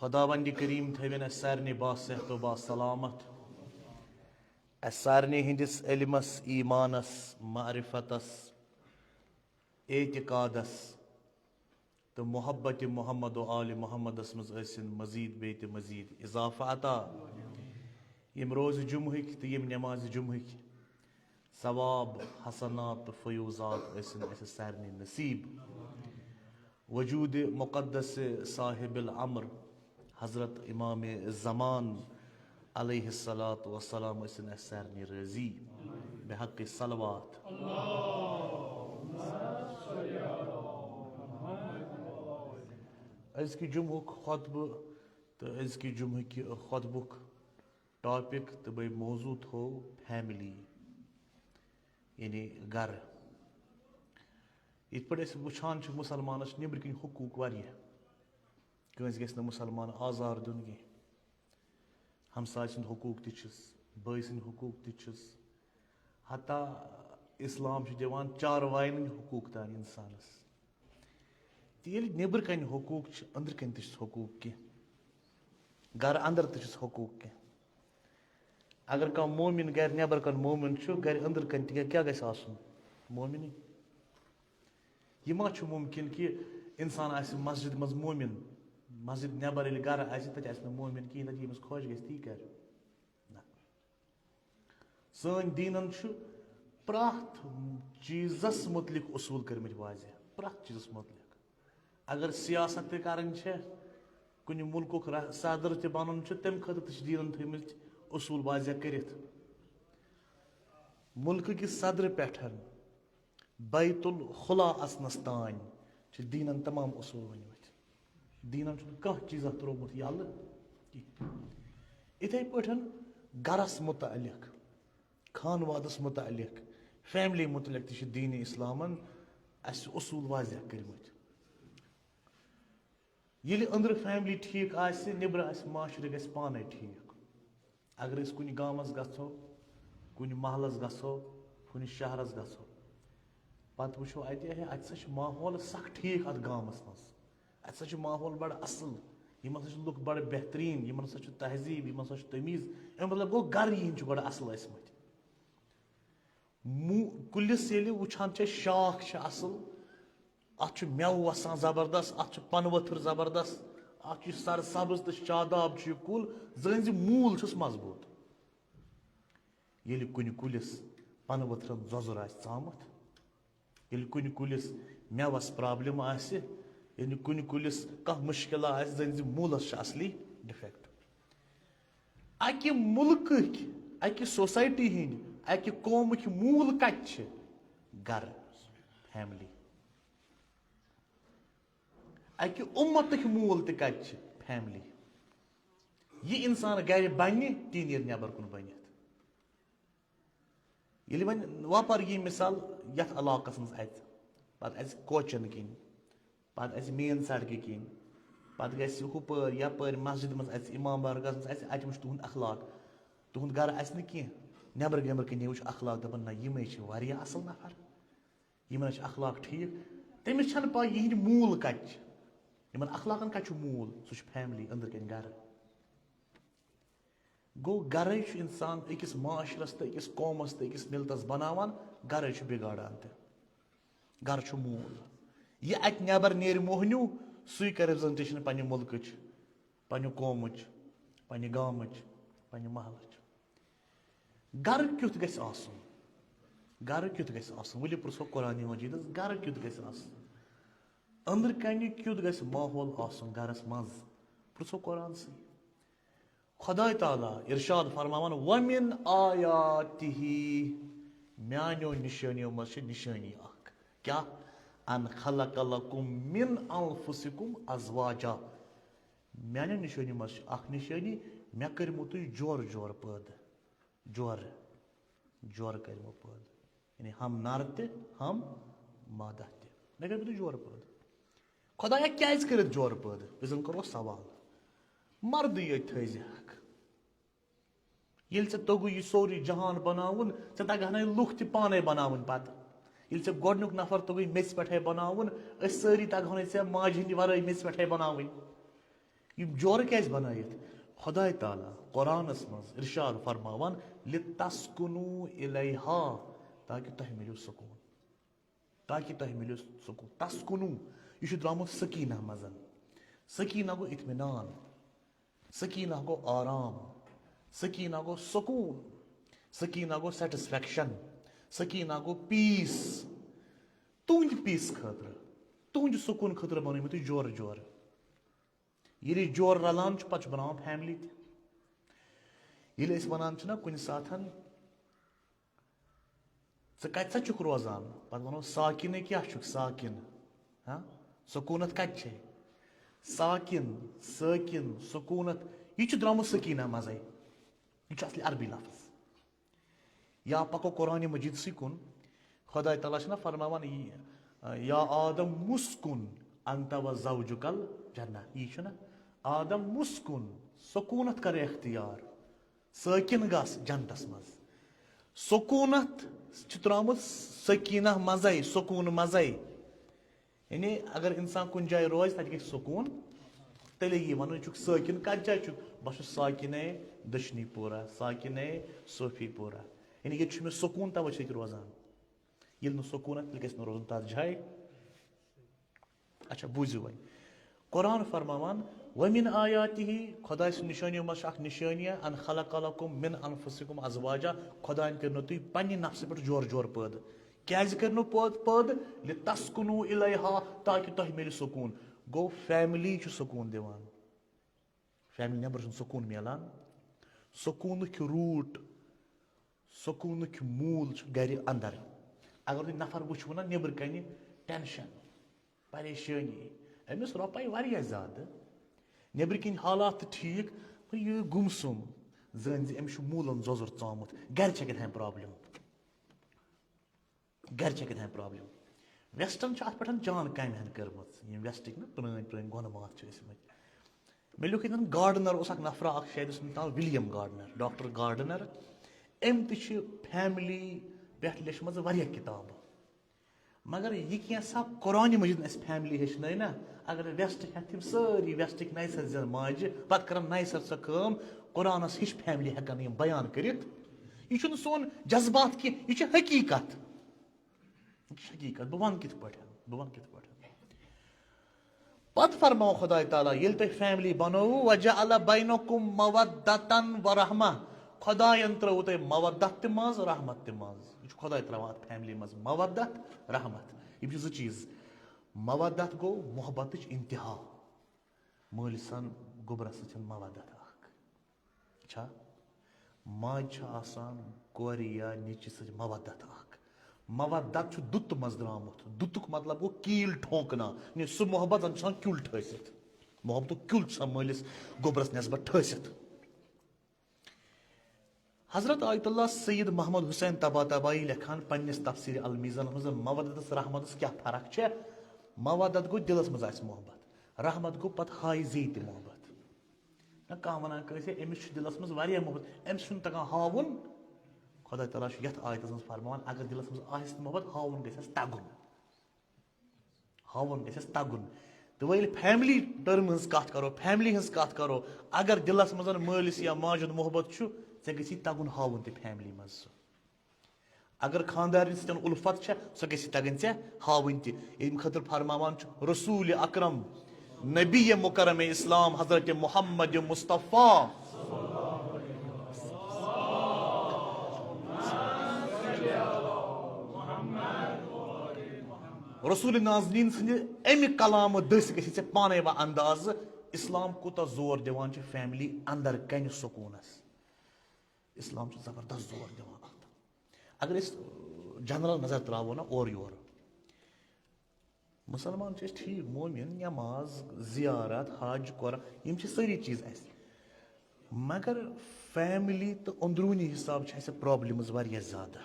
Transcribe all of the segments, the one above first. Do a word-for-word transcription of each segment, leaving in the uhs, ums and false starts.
خداوند کریم تھٲوِن اسہِ سارنٕے باصحت و باسلامت۔ اسہِ سارنٕے ہٕنٛدِس علمس، ایمانس، معرفتس، اعتقادس تہٕ محبت محمد و آل محمدس منٛز ٲسِن مزید بیٚیہِ تہِ مزید اضافہٕ عطا۔ یِم روزٕ جمعہٕکۍ تہٕ یِم نماز جمعہٕکۍ ثواب، حسنات تہٕ فیوضات ٲسِن اسہِ سارنٕے نصیب۔ وجود مقدس صاحب الامر حضرت امام زمان علیہ الصلوۃ والسلام ٲسِن اسہِ سارنٕے رٲضی بحق صلوات۔ أزکہِ جمعُک خطبہٕ تہٕ أزکہِ جمعہٕ کہِ خطبُک ٹاپک تہٕ بیٚیہِ موضوع تھوٚو فیملی، یعنی گرٕ۔ یِتھ پٲٹھۍ أسۍ وٕچھان چھِ، مُسلمانَس چھِ نیٚبرۍ کِنۍ حقوٗق واریاہ۔ کٲنٛسہِ گژھِ نہٕ مُسلمان آزار دیُن کینٛہہ۔ ہمساے سٕنٛدۍ حقوٗق تہِ چھِس، بٲے سٕنٛدۍ حقوٗق تہِ چھِس۔ حتیٰ اسلام چھُ دِوان چاروایَن ہٕنٛدۍ حقوٗق تام اِنسانَس۔ تہٕ ییٚلہِ نیٚبرٕ کَنہِ حقوٗق چھِ، أنٛدرٕ کَنہِ تہِ چھِس حقوٗق کینٛہہ۔ گَرٕ اَنٛدر تہِ چھِس حقوٗق کینٛہہ۔ اگر کانٛہہ مومِن گَرِ نٮ۪بر کَنہِ مومِن چھُ، گَرِ أنٛدرٕ کَنہِ تہِ کیٛاہ گژھِ آسُن؟ مومِنٕے۔ یہِ ما چھُ مُمکِن کہِ اِنسان آسہِ مسجد منٛز مومِن، مسجد نٮ۪بر ییٚلہِ گَرٕ آسہِ، تَتہِ آسہِ نہٕ مومِن کِہیٖنۍ، تَتہِ ییٚمِس خۄش گژھِ تی کَرِ؟ نہ۔ سٲنۍ دیٖنن چھُ پرٛٮ۪تھ چیٖزس مُتعلِق اصوٗل کٔرمٕتۍ واضح، پرٛٮ۪تھ چیٖزس مُتعلِق۔ اگر سیاست تہِ کرٕنۍ چھےٚ، کُنہِ مُلکُک را-، صدر تہِ بنُن چھُ، تَمہِ خٲطرٕ تہِ چھِ دیٖنن تھٲومٕتۍ اصوٗل واضح کٔرِتھ۔ مُلکہٕ کِس صدرٕ پٮ۪ٹھ بیت الخلا اژنس تام چھِ دیٖنن تمام اصوٗل ؤنۍمٕتۍ۔ دیٖنن چھُنہٕ کانٛہہ چیٖزا ترٛوومُت یَلہٕ کینٛہہ۔ یِتھَے پٲٹھۍ گَرَس مُتعلِق، خانوادَس مُتعلِق، فیملی مُتعلِق تہِ چھِ دیٖنِ اِسلامَن اَسہِ اصوٗل واضح کٔرمٕتۍ۔ ییٚلہِ أنٛدرٕ فیملی ٹھیٖک آسہِ، نیٚبرٕ آسہِ، معاشرٕ گژھِ پانَے ٹھیٖک۔ اگر أسۍ کُنہِ گامَس گژھو، کُنہِ محلَس گژھو، کُنہِ شہرَس گژھو، پَتہٕ وٕچھو اَتہِ، ہے، اَتہِ سا چھُ ماحول سَکھ ٹھیٖک اَتھ گامَس منٛز۔ اَتہِ سا چھُ ماحول بَڑٕ اَصٕل، یِم ہسا چھِ لُکھ بَڑٕ بہتریٖن، یِمَن ہسا چھُ تہذیٖب، یِمَن ہسا چھُ تمیٖز۔ اَمیُک مطلب گوٚو، گَرٕ یِہِنٛدۍ چھُ گۄڈٕ اَصٕل ٲسۍمٕتۍ۔ مو-، کُلِس ییٚلہِ وٕچھان چھِ أسۍ، شاخ چھِ اَصٕل، اَتھ چھُ مٮ۪وٕ وَسان زبردست، اَتھ چھُ پَنہٕ ؤتھٕر زبردست، اَتھ چھُ سر سبز تہٕ شاداب چھُ یہِ کُل، زٲنۍ زِ موٗل چھُس مضبوٗط۔ ییٚلہِ کُنہِ کُلِس پَنہٕ ؤتھرَن زۄزُر آسہِ ژامُت، ییٚلہِ کُنہِ کُلِس مٮ۪وَس پرابلم آسہِ، ییٚلہِ کُنہِ کُلِس کانٛہہ مُشکِلہ آسہِ، زٲنۍ زِ موٗلَس چھُ اَصلی ڈِفیکٹ۔ اَکہِ مُلکٕکۍ، اَکہِ سوسایٹی ہٕنٛدۍ، اَکہِ قومٕکۍ موٗل کَتہِ چھِ؟ گَرٕ، فیملی۔ اَکہِ اُمتٕکۍ موٗل تہِ کَتہِ چھِ؟ فیملی۔ یہِ اِنسان گَرِ بَنہِ، تی نیرِ نٮ۪بر کُن بٔنِتھ۔ ییٚلہِ وۄنۍ وۄپَر یی مِثال یَتھ علاقَس منٛز اَژِ، پَتہٕ اَژِ کوچَن کِنۍ، پَتہٕ اَژِ مین سڑکہِ کِنۍ، پَتہٕ گژھِ ہُپٲرۍ یَپٲرۍ مسجد منٛز اَژِ، اِمام بارگاہَس منٛز اَژِ، اَتہِ وٕچھِ تُہُنٛد اخلاق۔ تُہُنٛد گَرٕ آسہِ نہٕ کینٛہہ، نٮ۪برٕ گٮ۪مبرٕ کِنۍ وٕچھِ اخلاق، دَپَن، نہ، یِمَے چھِ واریاہ اَصٕل نفر، یِمَن چھِ اخلاق ٹھیٖک۔ تٔمِس چھَنہٕ پَے یِہِنٛدۍ موٗل کَتہِ چھِ، یِمَن اخلاقَن کَتہِ چھُ موٗل، سُہ چھُ فیملی أنٛدرٕ کَنۍ گَرٕ۔ گوٚو، گرے چھُ اِنسان أکِس معاشرس تہٕ أکِس قومس تہٕ أکِس مِلتس بناوان، گرے چھُ بِگاڑان تہِ۔ گرٕ چھُ موٗل۔ یہِ اَتہِ نٮ۪بر نیرِ موہنیوٗ، سُے کرِ representation پننہِ مُلکٕچ، پننہِ قومٕچ، پننہِ گامٕچ، پننہِ محلٕچ۔ گرٕ کیُتھ گژھِ آسُن؟ گرٕ کیُتھ گژھِ آسُن؟ ؤلِو پرٛژھو قرآنِ مجیٖدس، گرٕ کیُتھ گژھِ آسُن؟ أنٛدرٕ کنہِ کیُتھ گژھِ ماحول آسُن گرس منٛز؟ پرٛژھو قرآنسٕے۔ خداے تعالیٰ ارشاد فرماوان، "وَمِنْ آیاتِهِ"، میانیو نِشٲنیو منٛز چھِ نِشٲنی اکھ۔ کیٛاہ؟ "أَنْ خَلَقَ لَكُمْ مِنْ أَنْفُسِكُمْ أَزْوَاجًا"۔ میانیو نِشٲنیو منٛز چھِ اکھ نِشٲنی، مےٚ کٔرمو تُہۍ جورٕ جورٕ پٲدٕ۔ جورٕ، جورٕ کٔرمو پٲدٕ۔ یعنی ہم نر تہِ، ہم مادہ تہِ۔ مےٚ کٔرۍ مٕتۍ جورٕ پٲدٕ۔ خۄدایا، کیٛازِ کٔرِتھ جورٕ پٲدٕ؟ أسۍ زَن کَرو سوال۔ مردٕے یوت تھٲیزِہَکھ۔ ییٚلہِ ژےٚ توٚگُے یہِ سورُے جہان بَناوُن، ژےٚ تَگہٕ ہَنَے لُکھ تہِ پانَے بَناوٕنۍ پَتہٕ۔ ییٚلہِ ژےٚ گۄڈٕنیُک نفر توٚگُے میٚژِ پٮ۪ٹھَے بَناوُن، أسۍ سٲری تَگہٕ ہَنَے ژےٚ ماجہِ ہِنٛدِ وَرٲے میٚژِ پٮ۪ٹھَے بَناوٕنۍ۔ یِم جورٕ کیازِ بنٲیِتھ؟ خۄداے تعالیٰ قرآنس منٛز ارشاد فرماوان، لِتَسْكُنُوا إِلَيْهَا، تاکہِ تۄہہِ مِلیو سکوٗن، تاکہِ تۄہہِ مِلیو سکوٗن۔ تسکُنوٗ، یہِ چھُ درٛامُت سکیٖنہ منٛز۔ سکیٖنہ گوٚو اطمینان، سکیٖنہ گوٚو آرام، سکیٖنہ گوٚو سکوٗن، سکیٖنہ گوٚو سیٹسفیکشن، سکیٖنہ گوٚو پیٖس۔ تُہنٛدِ پیٖس خٲطرٕ، تُہنٛدِ سکوٗن خٲطرٕ بنٲومٕتۍ جورٕ جورٕ۔ ییٚلہِ أسۍ جورٕ رلان چھِ، پتہٕ چھُ بناوان فیملی تہِ۔ ییٚلہِ أسۍ ونان چھِنہ کُنہِ ساتہٕ، "ژٕ کتہِ سا چھُکھ روزان؟" پتہٕ ونو، "ساکِنٕے کیٛاہ چھُکھ، ساکِن؟ ہاں؟ سکوٗنت کتہِ چھے؟" ساکِن، سٲکِن، سکوٗنت، یہِ چھُ درٛامُت سکیٖنہ منٛزے۔ یہِ چھُ اصلی عربی لفظ۔ یا پکو قرآن مجیدسٕے کُن۔ خداے تعالیٰ چھُنہ فرماوان، یہِ، یا آدم اسکن انت و زوجک الجنہ۔ یی چھُنہ، آدم اسکن، سکوٗنت کر اختیار، سٲکِن گژھ جنتس منٛز۔ سکوٗنت چھُ ترٛامُت سکیٖنہ منٛزے، سکوٗن منٛزے۔ یعنی اگر انسان کُنہِ جایہِ روزِ، تتہِ گژھِ سکوٗن، تیٚلے یی ونُن، یہِ چھُکھ سٲکِن۔ کتھ جایہِ چھُکھ؟ بہٕ چھُس ساکِنے دٔچھنی پورہ، ساکِنے صوفی پورہ۔ یعنی ییٚتہِ چھُ مےٚ سکوٗن، توے چھُس ییٚتہِ روزان۔ ییٚلہِ نہٕ سکوٗن آسہِ، تیٚلہِ گژھِ نہٕ روزُن تتھ جایہِ۔ اچھا، بوٗزِو وۄنۍ۔ قرآن فرماوان، "وَمِنْ آيَاتِهِ"، خۄداے سٕنٛز نِشٲنیو منٛز چھِ اکھ نِشٲنی، "أَنْ خَلَقَ لَكُمْ مِنْ أَنْفُسِكُمْ أَزْوَاجًا"، خۄدایَن کٔرۍ نو تُہۍ پننہِ نفسہٕ پٮ۪ٹھ جورٕ جورٕ پٲدٕ۔ کیازِ کٔرۍ نو پٲدٕ؟ پٲدٕ؟ "لِتَسْكُنُوا إِلَيْهَا"، تاکہِ تۄہہِ میلہِ سکوٗن۔ گوٚو، فیملی چھُ سکوٗن دِوان۔ فیملی نٮ۪بر چھُنہٕ سکوٗن میلان۔ سکوٗنٕکۍ روٗٹ، سکوٗنٕکۍ موٗل چھِ گرِ اندر۔ اگر تُہۍ نفر وٕچھِو نا نٮ۪برٕ کنہِ، ٹینشن، پریشٲنی، أمِس رۄپے واریاہ زیادٕ۔ نٮ۪برٕ کِنۍ حالات تہِ ٹھیٖک، مگر یہِ گُمسُم، زٲنۍ زِ أمِس چھُ موٗلن زۄزُر ژامُت۔ گرِ چھےٚ کیٛاہ تام پرابلم۔ گرِ چھےٚ کیٛاہ تام پرابلم۔ ویسٹن چھِ اتھ پٮ۪ٹھ جان کامہِ ہن کٔرمٕژ، یِم ویسٹٕکۍ نہ پرٲنۍ پرٲنۍ گۄنہٕ ماتھ چھِ ٲسمٕتۍ۔ مےٚ لیوٗکھ ییٚتٮ۪ن گارڈنر اوس اکھ نفرا اکھ، شاید اوس نہٕ ناو ولیم گارڈنر، ڈاکٹر گارڈنر۔ أمۍ تہِ چھِ فیملی پٮ۪ٹھ لیچھمٕژ واریاہ کِتابہٕ۔ مگر یہِ کینٛژھا قرآنِ مجیدن اَسہِ فیملی ہیٚچھنٲے نا، اگر ویسٹ ہٮ۪تھ یِم سٲری ویسٹٕکۍ نَیہِ سَرٕ زٮ۪ن ماجہِ، پتہٕ کرن نَیہِ سَرٕ سۄ کٲم، قرآنس ہِش فیملی ہٮ۪کن نہٕ یِم بیان کٔرِتھ۔ یہِ چھُنہٕ سون جذبات کینٛہہ، یہِ چھِ حقیٖقت۔ یہِ چھِ حقیٖقت۔ بہٕ وَنہٕ کِتھ پٲٹھۍ، بہٕ وَنہٕ کِتھ پٲٹھۍ۔ پتہٕ فرماو خداے تعالیٰ، ییٚلہِ تۄہہِ فیملی بنٲوٕ، "وَجَعَلَ بَيْنَكُمْ مَوَدَّةً وَرَحْمَةً"، خدایَن ترٲوٕ تۄہہِ مودت تہِ منٛز، رحمت تہِ منٛز۔ یہِ چھُ خداے ترٛاوان اَتھ فیملی منٛز مودت، رحمت۔ یِم چھِ زٕ چیٖز۔ مودت گوٚو محبتٕچ انتہا، مٲلۍ سان گوٚبرَس سۭتۍ چھَنہٕ مودت اَکھ۔ چھا؟ ماجہِ چھِ آسان کورِ یا نیٚچِوِ سۭتۍ مودت اَکھ۔ مودت چھُ دُتہٕ منٛز درٛامُت۔ دُتُک مطلب گوٚو کیٖل ٹھونٛکنا۔ یعنی سُہ محبت زَن چھُ آسان کیُل ٹھٲسِتھ۔ محبتُک کیُل چھُ آسان مٲلِس گوٚبرَس نٮ۪سبت ٹھٲسِتھ۔ حضرت آیت اللہ سید محمد حسین طباطبائی لیکھان پننِس تفسیر المیزانس منٛز مودتس رحمتس کیٛاہ فرق چھےٚ؟ مودت گوٚو دِلس منٛز آسہِ محبت، رحمت گوٚو پتہٕ ہایہِ زیٚیہِ تہِ محبت۔ نہ کانٛہہ ونان کٲنٛسہِ، أمِس چھُ دِلس منٛز واریاہ محبت، أمِس چھُنہٕ تگان ہاوُن۔ خۄداے تعالیٰ چھُ یتھ آیتس منٛز فرماوان، اگر دِلس منٛز آسہِ تہِ محبت، ہاوُن گژھٮ۪س تگُن۔ ہاوُن گژھٮ۪س تگُن۔ تہٕ وۄنۍ ییٚلہِ فیملی ٹٔرم ہٕنٛز کتھ کرو، فیملی ہٕنٛز کتھ کرو، اگر دِلس منٛز مٲلِس یا ماجہِ ہُنٛد محبت چھُ، ژےٚ گژھی تگُن ہاوُن تہِ فیملی منٛز سُہ۔ اگر خاندارنہِ سۭتۍ الفت چھےٚ، سۄ گژھی تگٕنۍ ژےٚ ہاوٕنۍ تہِ۔ ییٚمہِ خٲطرٕ فرماوان چھُ رسول اکرم، نبی مکرم اسلام حضرت محمد مصطفیٰ۔ رسول نازنین سٕنٛدِ امہِ کلامہٕ دٔسۍ گژھِ ژےٚ پانے وۄنۍ اندازٕ، اسلام کوٗتاہ زور دِوان چھُ فیملی اندر کنہِ سکوٗنس۔ اسلام چھُ زبردست زور دِوان اتھ۔ اگر أسۍ، اہ، جنرل نظر تراوو نا اورٕ یورٕ، مسلمان چھِ أسۍ ٹھیٖک، مومن، نماز، زیارت، حج، قرآن، یِم چھِ سٲری چیٖز اَسہِ۔ مگر فیملی تہٕ أنٛدروٗنی حساب چھِ اَسہِ پرابلمز واریاہ زیادٕ۔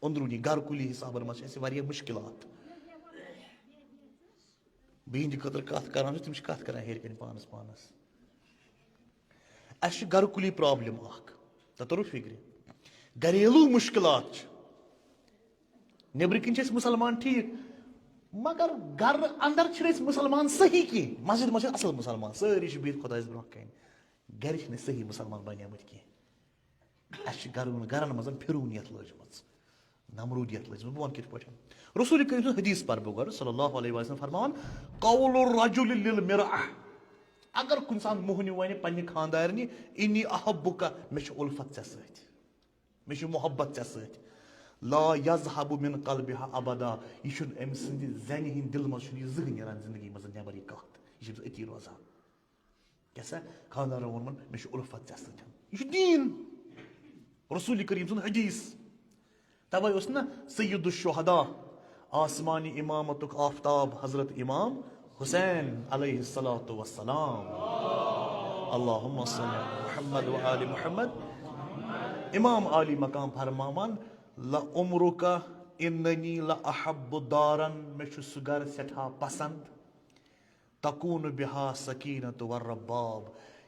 أنٛدروٗنی گرٕ کُلی حسابن منٛز چھِ اَسہِ واریاہ مُشکلات۔ بہٕ یِہنٛدِ خٲطرٕ کتھ کران چھُس، تِم چھِ کتھ کران ہیٚرِ کنہِ پانس پانس۔ اَسہِ چھِ گرٕ کُلی پرابلم اکھ، تۄہہِ توٚرُو فِکرِ؟ گریلوٗ مُشکلات چھِ۔ نیٚبرٕ کِنۍ چھِ أسۍ مُسلمان ٹھیٖک، مگر گرٕ اندر چھِنہٕ أسۍ مُسلمان صحیح کینٛہہ۔ مسجد منٛز چھِ اصل مُسلمان، سٲری چھِ بِہِتھ خۄدایَس برونٛہہ کنہِ۔ گرِ چھِنہٕ أسۍ صحیح مُسلمان بنیمٕتۍ کینٛہہ۔ اَسہِ چھِ گرن، گرن منٛز پھِرونیت لٔجمٕژ، نمروٗدیت لٔجمٕژ۔ بہٕ وَنہٕ کِتھ پٲٹھۍ۔ رسول کریم سُنٛد حدیث پَرٕ بہٕ گۄڈٕ، صلی اللہ علیہ وسلم فرماوان، "قول الرجل للمرأة"۔ اگر کُنہِ ساتہٕ موہنیو وَنہِ پننہِ خانٛدارنہِ، "انی احبک"، مےٚ چھِ الفت ژےٚ سۭتۍ، مےٚ چھِ محبت ژےٚ سۭتۍ، "لا یذهب من قلبها ابدا"، یہِ چھُنہٕ أمۍ سٕنٛدِ زَنہِ ہٕنٛدِ دِلہٕ منٛز چھُنہٕ یہِ زٕہٕنۍ نیران زندگی منٛز نٮ۪بر یہِ کَتھ، یہِ چھِ أمِس أتی روزان۔ کیٛاہ سا؟ خانٛدارن ووٚنمُن، "مےٚ چھُ الفت ژےٚ سۭتۍ۔" یہِ چھُ دیٖن، رسول کریم سُنٛد حدیث۔ توے اوس نا سید الشہداء، آسمانی امامتُک آفتاب حضرت امام حسین علیہ الصلوۃ والسلام۔ اللہم صل علی محمد و آل محمد۔ امام عالی مقام فرماوان، "لعمرک اننی لاحب دارن"، مےٚ چھُ سُہ گرٕ سٮ۪ٹھاہ پسند، "تکون بہا سکینت و رباب"،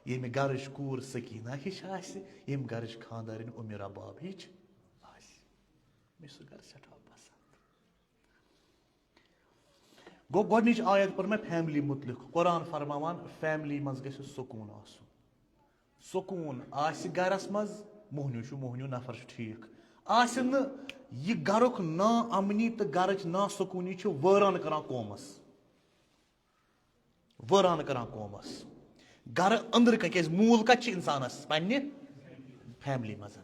ییٚمہِ گرٕچ کوٗر سکینہ ہِش آسہِ، ییٚمہِ گرٕچ خانٛدارِنۍ اُمہِ رباب ہِش آسہِ۔ مےٚ چھُ سُہ گرٕ سٮ۪ٹھاہ پسند۔ گوٚو، گۄڈٕنِچ آیت پٔر مےٚ فیملی مُتعلِق۔ قرآن فرماوان، فیملی منٛز گژھِ سکوٗن آسُن۔ سکوٗن آسہِ گرس منٛز، موہنیو چھُ موہنیو، نفر چھُ ٹھیٖک۔ آسہِ نہٕ، یہِ گرُک نا امنی تہٕ گرٕچ نا سکوٗنی چھِ وٲران کران قومس۔ وٲران کران قومس۔ گرٕ أنٛدرٕ کنہِ، کیازِ موٗل کتہِ چھِ انسانس؟ پننہِ فیملی منٛز۔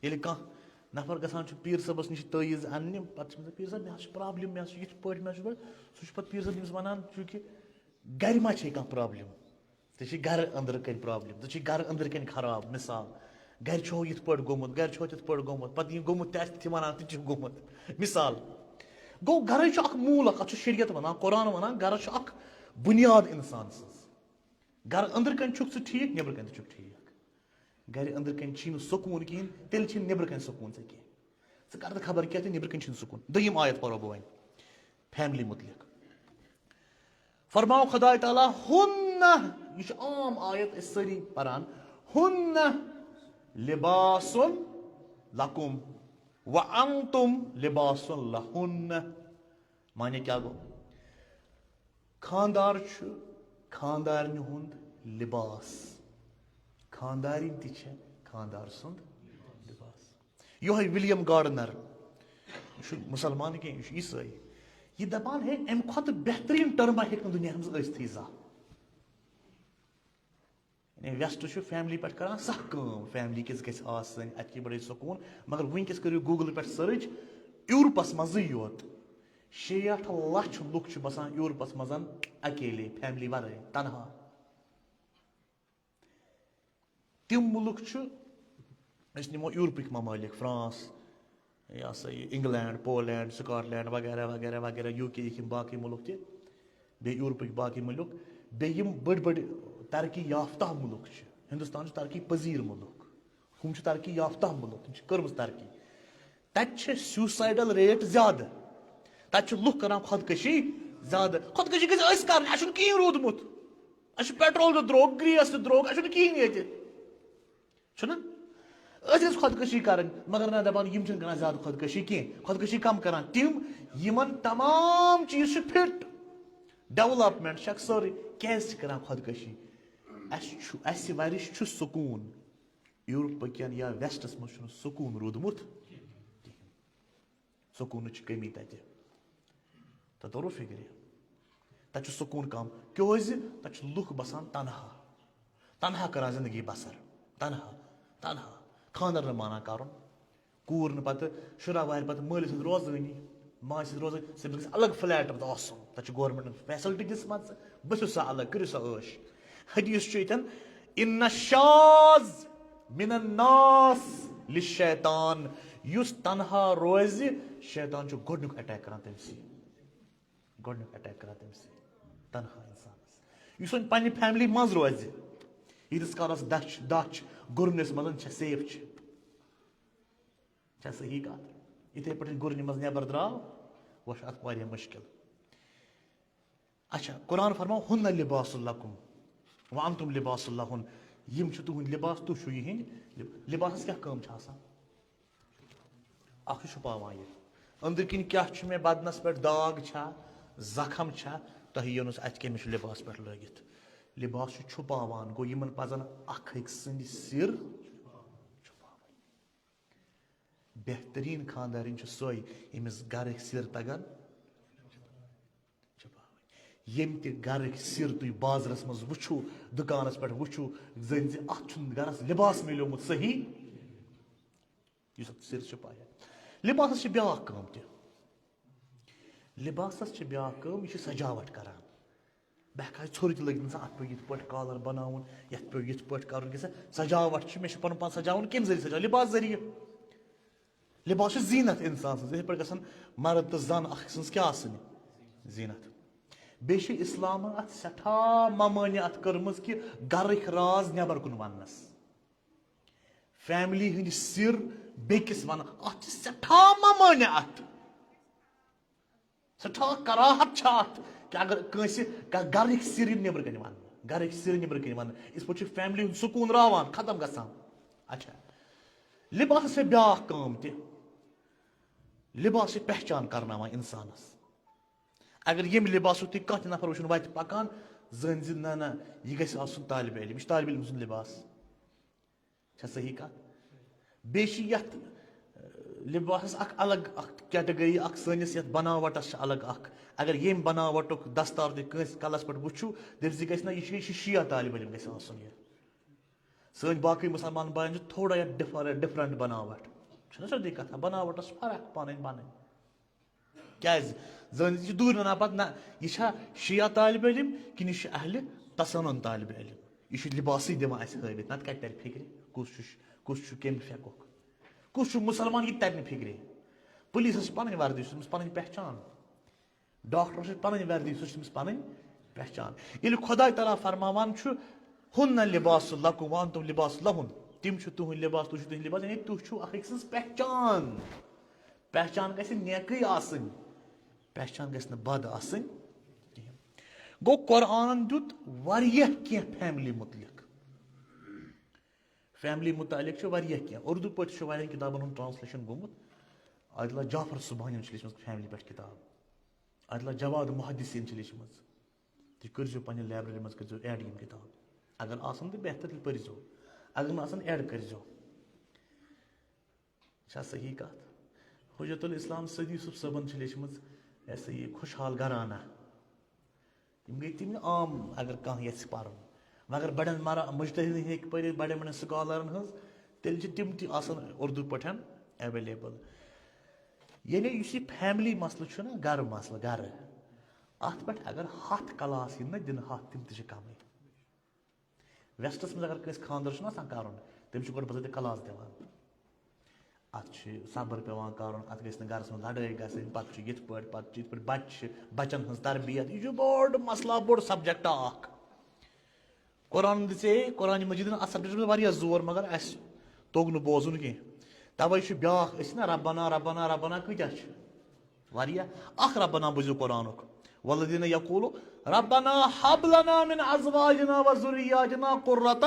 ییٚلہِ کانٛہہ نفر گژھان چھُ پیٖر صٲبس نِش تعویٖذ اننہِ، پتہٕ چھِ أمِس، "پیٖر صٲب، مےٚ حظ چھُ پرابلم، مےٚ حظ چھُ یِتھ پٲٹھۍ، مےٚ حظ چھُ یِتھ پٲٹھۍ"، سُہ چھُ پتہٕ پیٖر صٲب أمِس ونان، چوٗنٛکہِ گرِ ما چھے کانٛہہ پرابلم؟ ژےٚ چھے گرٕ أنٛدرٕ کنہِ پرابلم، ژےٚ چھے گرٕ أنٛدرٕ کنہِ خراب۔ مثال، گرِ چھو یِتھ پٲٹھۍ گوٚمُت، گرِ چھو تِتھ پٲٹھۍ گوٚمُت، پتہٕ یہِ گوٚمُت تہِ آسہِ تہِ تہِ ونان، تہِ چھُ گوٚمُت۔ مثال گوٚو، گرے چھُ اکھ موٗل اکھ، اتھ چھُ شریعت ونان، قرآن ونان، گرس چھُ اکھ بُنیاد انسان سٕنٛز۔ گرٕ أنٛدرٕ کنہِ چھُکھ ژٕ ٹھیٖک، نیٚبرٕ کنہِ تہِ چھُکھ ٹھیٖک۔ گرِ أنٛدرٕ کنہِ چھی نہٕ سکوٗن کِہیٖنۍ، تیٚلہِ چھِنہٕ نیٚبرٕ کنہِ سکوٗن ژےٚ کینٛہہ۔ ژٕ کر تہٕ خبر کیٛاہ تہٕ نیٚبرٕ کنہِ چھِنہٕ سکوٗن۔ دوٚیِم آیت پرو بہٕ وۄنۍ فیملی مُتعلق۔ فرماو خداے تعالیٰ، "ہُنہ"، یہِ چھِ عام آیت، أسۍ سٲری پران، "ہُنہ لباسٌ لکم و انتم لباسٌ لہُنہ"۔ معنی کیٛاہ گوٚو؟ خانٛدار چھُ خانٛدارنہِ ہُنٛد لباس، خانٛدارِنۍ تہِ چھےٚ خانٛدار سُنٛد لباس۔ یِہوٚے ولیم گارڈنر، یہِ چھُ مُسلمان کینٛہہ، یہِ چھُ عیسٲے۔ یہِ دَپان، ہے، اَمہِ کھۄتہٕ بہتریٖن ٹٔرما ہیٚکہِ نہٕ دُنیاہَس منٛز ٲسۍتھٕے زانٛہہ۔ یعنی ویسٹ چھُ فیملی پٮ۪ٹھ کران سخ کٲم، فیملی کِژھ گژھِ آسٕنۍ، اَتہِ کِتھ پٲٹھۍ سکوٗن۔ مگر وٕنکیٚس کٔرِو گوٗگلہٕ پٮ۪ٹھ سٔرٕچ، یوٗروپَس منٛزٕے یوت شیٹھ لَچھ لُکھ چھِ بسان یوٗروپَس منٛز اکیلے، فیملی ورٲے، تنہا۔ تِم مُلک چھِ، أسۍ نِمو یوٗرپٕکۍ ممٲلِک، فرانس، یہِ ہسا یہِ انگلینڈ، پولینڈ، سکاٹ لینڈ وغیرہ وغیرہ وغیرہ، یوٗ کے یِکۍ یِم باقٕے مُلک تہِ، بیٚیہِ یوٗرپٕکۍ باقٕے مُلک، بیٚیہِ یِم بٔڑۍ بٔڑۍ ترقی یافتہ مُلک چھِ۔ ہندوستان چھُ ترقی پذیٖر مُلک، ہُم چھِ ترقی یافتہ مُلک، تِم چھِ کٔرمٕژ ترقی۔ تَتہِ چھِ suicidal rate زیادٕ، تَتہِ چھِ لُکھ کران خۄدکٔشی زیادٕ۔ خۄدکٔشی گژھِ أسۍ کرٕنۍ، اَسہِ چھُنہٕ کِہیٖنۍ روٗدمُت، اَسہِ چھُ پیٹرول تہِ درٛوگ، گیس تہِ درٛوگ، اَسہِ چھُنہٕ کِہیٖنۍ ییٚتہِ۔ چھُنہ؟ أسۍ ٲسۍ خۄدکٔشی کرٕنۍ، مگر نہ، دپان، یِم چھِنہٕ کران زیادٕ خۄدکٔشی کینٛہہ۔ خۄدکٔشی کم کران؟ تِم، یِمن تمام چیٖز چھِ فٹ۔ ڈیولپمنٹ چھکھ سٲرٕے، کیازِ چھِ کران خۄدکٔشی؟ اسہِ چھُ، اسہِ ورِش چھُ سکوٗن۔ یورپہٕ کٮ۪ن یا ویسٹس منٛز چھُنہٕ سکوٗن روٗدمُت کِہیٖنۍ۔ سکوٗنٕچ کمی تتہِ۔ تۄہہِ توٚرو فِکرِ؟ تَتہِ چھُ سکوٗن کَم۔ کیٛازِ؟ تَتہِ چھِ لُکھ بَسان تنہا، تنہا کَران زِندگی بَسَر، تنہا، تنہا۔ خانٛدر نہٕ مانان کَرُن، کوٗر نہٕ پَتہٕ شُراہ وَہرِ پَتہٕ مٲلِس سۭتۍ روزٲنی، ماجہِ سۭتۍ روزٲنی، تٔمِس گژھِ الگ فلیٹ آسُن۔ تَتہِ چھِ گورمٮ۪نٛٹَن فیسَلٹی دِژمَژٕ، بٔسِو سا الگ، کٔرِو سا عٲش۔ حدیث چھُ ییٚتٮ۪ن، "ان الشاذ من الناس للشیطان"، یُس تنہا روزِ، شیطان چھُ گۄڈٕنیُک اٹیک کران تٔمۍ سٕے۔ گۄڈٕنیُک اٹیک کران تٔمۍ سٕے، تنہا انسانس۔ یُس وۄنۍ پننہِ فیملی منٛز روزِ، ییٖتِس کالس دچھ، دچھ گُرنِس منٛز چھےٚ، سیف چھِ۔ چھےٚ صحیح کتھ؟ یِتھے پٲٹھۍ گُرنہِ منٛز نٮ۪بر درٛاو، وۄنۍ چھُ اتھ واریاہ مُشکل۔ اچھا، قرآن فرماو، "ہن لباس لکم و انتم لباس لہن"، یِم چھِ تُہنٛدۍ لباس، تُہۍ چھِو یِہنٛدۍ لب-، لباسس کیٛاہ کٲم چھِ آسان؟ اکھ چھُ چھُپاوان یہِ۔ أنٛدرۍ کِنۍ کیٛاہ چھُ مےٚ بدنس پٮ۪ٹھ، داغ چھا، زخم چھا تۄہہِ یونس، اتہِ کٔمِس چھُ لباس پٮ۪ٹھ لٲگِتھ؟ لباس چھُ چھُپاوان، گوٚو یِمن پزن اکھ أکۍ سٕنٛدۍ سِر چھُپاوٕنۍ۔ بہتریٖن خانٛدارِنۍ چھِ سۄے، ییٚمِس گرٕکۍ سِر تگن چھُپاوٕنۍ۔ ییٚمہِ تہِ گرٕکۍ سِر تُہۍ بازرس منٛز وٕچھِو، دُکانس پٮ۪ٹھ وٕچھِو، زٲنۍ زِ اتھ چھُنہٕ گرس لباس میلیومُت صحیح، یُس اتھ سِر چھُپایہِ۔ لباسس چھِ بیٛاکھ کٲم تہِ۔ لباسس چھِ بیٛاکھ کٲم، یہِ چھِ سجاوٹ کران۔ بہٕ ہٮ۪کہٕ ہا ژھوٚرۍ تہِ لٲگِتھ، انسان، اتھ پیوٚو یِتھ پٲٹھۍ collar بناوُن، یتھ پیوٚو یِتھ پٲٹھۍ کرُن، یہِ چھِ سجاوٹ چھِ، مےٚ چھُ پنُن پان سجاوُن کمہِ ذٔریعہٕ سجاوُن؟ لباس ذٔریعہٕ۔ لباس چھُ زیٖنت انسان سٕنٛز، یِتھے پٲٹھۍ گژھن مرد تہٕ زن اکھ أکۍ سٕنٛز کیٛاہ آسٕنۍ؟ زیٖنت۔ بیٚیہِ چھِ اسلامن اتھ سٮ۪ٹھاہ ممٲنعت کٔرمٕژ کہِ گرٕکۍ راز نٮ۪بر کُن وننس، family ہٕنٛدۍ سِر بیٚکِس ونان، اتھ چھِ سٮ۪ٹھاہ ممٲنعت، سٮ۪ٹھاہ کراہت چھِ اتھ کہِ اگر کٲنٛسہِ کانٛہہ گرٕکۍ سِر یِن نٮ۪برٕ کنہِ وننہٕ، گرٕکۍ سِر نٮ۪برٕ کنہِ وننہٕ، یِتھ پٲٹھۍ چھُ family ہُنٛد سکوٗن راوان، ختم گژھان۔ اچھا، لباسس چھےٚ بیٛاکھ کٲم تہِ، لباس چھِ پہچان کرناوان انسانس۔ اگر ییٚمہِ لباسُک تُہۍ کانٛہہ تہِ نفر وٕچھُن وتہِ پکان، زٲنۍ زِ نہ نہ، یہِ گژھِ آسُن طالب علم، یہِ چھُ طالب علم سُنٛد لباس۔ چھا صحیح کتھ؟ بیٚیہِ چھِ یتھ، ٲہ، لباسس اکھ الگ اکھ category، اکھ سٲنِس یتھ بناوٹس چھِ الگ اکھ۔ اگر ییٚمہِ بناوٹُک دستار تُہۍ کٲنٛسہِ کلس پٮ۪ٹھ وٕچھِو، دٔپۍ زِ یہِ گژھِ نہ، یہِ چھُ، یہِ چھُ شیعہ طالب علم گژھِ آسُن یہِ۔ سٲنۍ باقٕے مُسلمان بٲے چھِ تھوڑا یتھ differ-، different بناوٹ۔ چھُنہ سیوٚدُے کتھا، بناوٹس چھِ فرق پانہٕ ؤنۍ پنٕنۍ۔ کیازِ؟ زٲنِتھ چھِ دوٗرِ ونان پتہٕ، نہ، یہِ چھا شیعہ طالب علم کِنہٕ یہِ چھُ اہلِ تسنن طالب علم؟ یہِ چھُ لباسٕے دِوان اسہِ ہٲوِتھ، نتہٕ کتہِ ترِ فکرِ؟ کُس چھُ ش-، کُس چھُ کمہِ فقُک؟ کُس چھُ مُسلمان، یہِ تہِ ترِ نہٕ فکرِ۔ پُلیٖسس چھِ پنٕنۍ وردی، چھِ تٔمِس پنٕنۍ پہچان۔ ڈاکٹرس چھِ پنٕنۍ وردی، سُہ چھِ تٔمِس پنٕنۍ پہچان۔ ییٚلہِ خۄداے تعالیٰ فرماوان چھُ، "ہُنَّ لِباسٌ لَکُم وَأَنتُم لِباسٌ لَہُنَّ"، تِم چھِ تُہٕنٛدۍ لباس، تُہۍ چھِو تِہٕنٛدۍ لباس، یعنی تُہۍ چھِو اکھ أکۍ سٕنٛز پہچان۔ پہچان گژھِ نیکٕے آسٕنۍ، پہچان گژھِ نہٕ بد آسٕنۍ کِہیٖنۍ۔ گوٚو، قرآنن دیُت واریاہ کینٛہہ family مُتعلق۔ Family مُتعلق چھُ واریاہ کینٛہہ۔ اُردو پٲٹھۍ چھُ واریاہن کِتابن ہُنٛد translation گوٚمُت۔ آیت اللہ جعفر صُبحانیَن چھِ لیٖچھمٕژ family پٮ۪ٹھ کِتاب۔ آیت اللہ جواد محدثیَن چھِ لیٖچھمٕژ۔ تُہۍ کٔرۍزیو پنٛنہِ library منٛز، کٔرۍزیو add یِم کِتاب۔ اگر آسَن تہٕ بہتر، تیٚلہِ پٔرۍزیو۔ اگر نہٕ آسَن، add کٔرۍزیو۔ چھا صحیح کتھ؟ حجت الاسلام سعدی یوسف صٲبن چھِ لیچھمٕژ، یہِ ہسا یہِ خوشحال گھرانہ۔ یِم گٔے تِم عام، اگر کانٛہہ یژھِ پرُن۔ مگر بڑٮ۪ن مر-، مجتہدن ہیٚکہِ پٔرِتھ، بڑٮ۪ن بڑٮ۪ن سکالرن ہٕنٛز، تیٚلہِ چھِ تِم تہِ آسان اردو پٲٹھۍ available۔ یعنی یُس یہِ family مسلہٕ چھُنہ، گرٕ مسلہٕ، گرٕ، اتھ پٮ۪ٹھ اگر ہتھ class یِن نہ دِنہٕ، ہتھ، تِم تہِ چھِ کمٕے۔ ویسٹس منٛز اگر کٲنٛسہِ خانٛدر چھُنہٕ آسان کرُن، تٔمِس چھُ گۄڈٕ بذاتِ class دِوان۔ اتھ چھُ صبر پٮ۪وان کرُن، اتھ گژھِ نہٕ گرس منٛز لڑٲے گژھٕنۍ، پتہٕ چھُ یِتھ پٲٹھۍ، پتہٕ چھُ یِتھ پٲٹھۍ، بچہِ چھِ، بچن ہٕنٛز تربیت، یہِ چھُ بوٚڑ مسلہٕ، بوٚڑ subject اکھ۔ قرآن دِژے، قرآن مجیدن اتھ subjectس منٛز واریاہ زور، مگر اسہِ توٚگ نہٕ بوزُن کینٛہہ۔ توے چھُ بیٛاکھ، أسۍ چھِنہ ربنا، ربنا، ربنا کۭتیاہ چھِ؟ واریاہ۔ اکھ ربنا بوٗزِو قرآنُک۔ والذین یقولون ربنا ہب لنا من ازواجنا و ذریاتنا قرۃ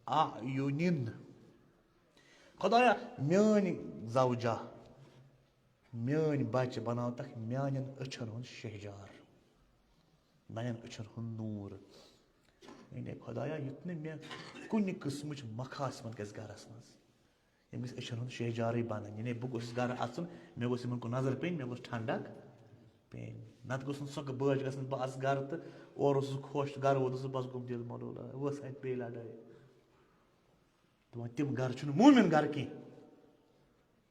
اعین۔ خدایا، میٲنۍ زوجہ، میٲنۍ بچہِ بناو تکھ میانٮ۪ن أچھن ہُنٛد شہجار، میانٮ۪ن أچھن ہُنٛد نوٗر۔ یعنی خدایا، یُتھ نہٕ مےٚ کُنہِ قٕسمٕچ مکھاسمت گژھِ گرس منٛز۔ یِم گٔژھۍ أچھن ہُنٛد شہجارٕے بنٕنۍ۔ یعنی بہٕ گوٚژھُس گرٕ اژُن، مےٚ گوٚژھ یِمن کُن نظر پیٚنۍ، مےٚ گوٚژھ ٹھنڈک پیٚنۍ۔ نتہٕ گوٚژھ نہٕ سۄ بٲج گژھٕنۍ، بہٕ اژٕ گرٕ تہٕ اورٕ اوسُس خۄش تہٕ گرٕ ووتُس بہٕ، بس گوٚم دِل ملوٗل، ؤژھ اتہِ بیٚیہِ لڑٲے۔ دپان تِم گرٕ چھِنہٕ مومِن گرٕ کینٛہہ۔